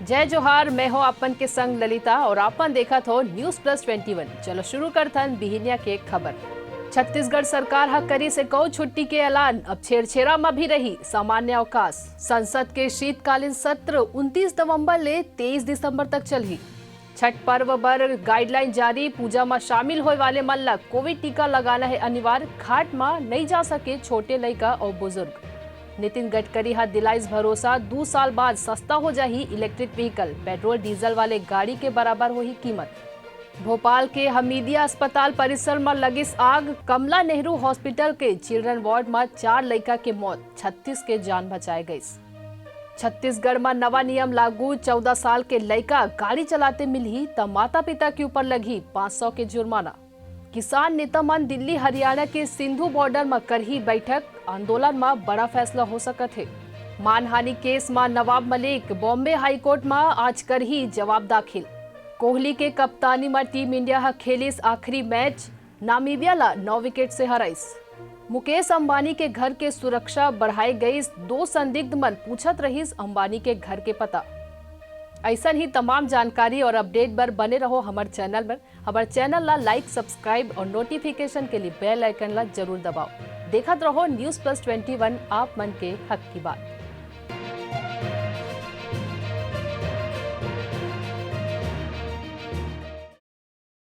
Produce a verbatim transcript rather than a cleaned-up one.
जय जोहार, मैं हो आपन के संग ललिता और आपन देखत हो News Plus Twenty One। चलो शुरू करथन बिहिनिया के खबर। छत्तीसगढ़ सरकार ह करिस एकौ छुट्टी के ऐलान, अब छेरछेरा म भी रही सामान्य अवकाश। संसद के शीतकालीन सत्र उनतीस नवंबर ले तेईस दिसंबर तक चलही। छठ पर्व बर गाइडलाइन जारी, पूजा म शामिल होए वाले मन ल कोविड टीका लगाना हे अनिवार्य, घाट म नइ जा सके छोटे लइका अउ बुजुर्ग। नितिन गडकरी ह दिलाइस भरोसा, दू साल बाद सस्ता हो जाही इलेक्ट्रिक व्हीकल, पेट्रोल डीजल वाले गाड़ी के बराबर होही कीमत। भोपाल के हमीदिया अस्पताल परिसर म लगिस आग, कमला नेहरू हॉस्पिटल के चिल्ड्रन वार्ड म चार लइका के मौत, छत्तीस के जान बचाए गइस। छत्तीसगढ़ म नवा नियम लागू, चौदह साल के लइका गाड़ी चलाते मिलही त माता पिता के ऊपर लगही पाँच सौ के जुर्माना। किसान नेता मन दिल्ली हरियाणा के सिंधु बॉर्डर म करही बैठक, आंदोलन म बड़ा फैसला हो सकत हे। मानहानि केस म नवाब मलिक, बॉम्बे हाईकोर्ट म आज करही जवाब दाखिल। कोहली के कप्तानी म टीम इंडिया ह खेलिस आखिरी मैच, नामीबिया ला नौ विकेट से हराइस। मुकेश अंबानी के घर के सुरक्षा बढ़ाए गइस, दो संदिग्ध मन पूछत रहिस अंबानी के घर के पता। अइसन ही तमाम जानकारी और अपडेट बर बने रहो हमर चैनल बर। हमर चैनल ला लाइक, सब्सक्राइब और नोटिफिकेशन के लिए बेल आइकन ला जरूर दबाओ। देखत रहो News Plus Twenty One, आप मन के हक की बात।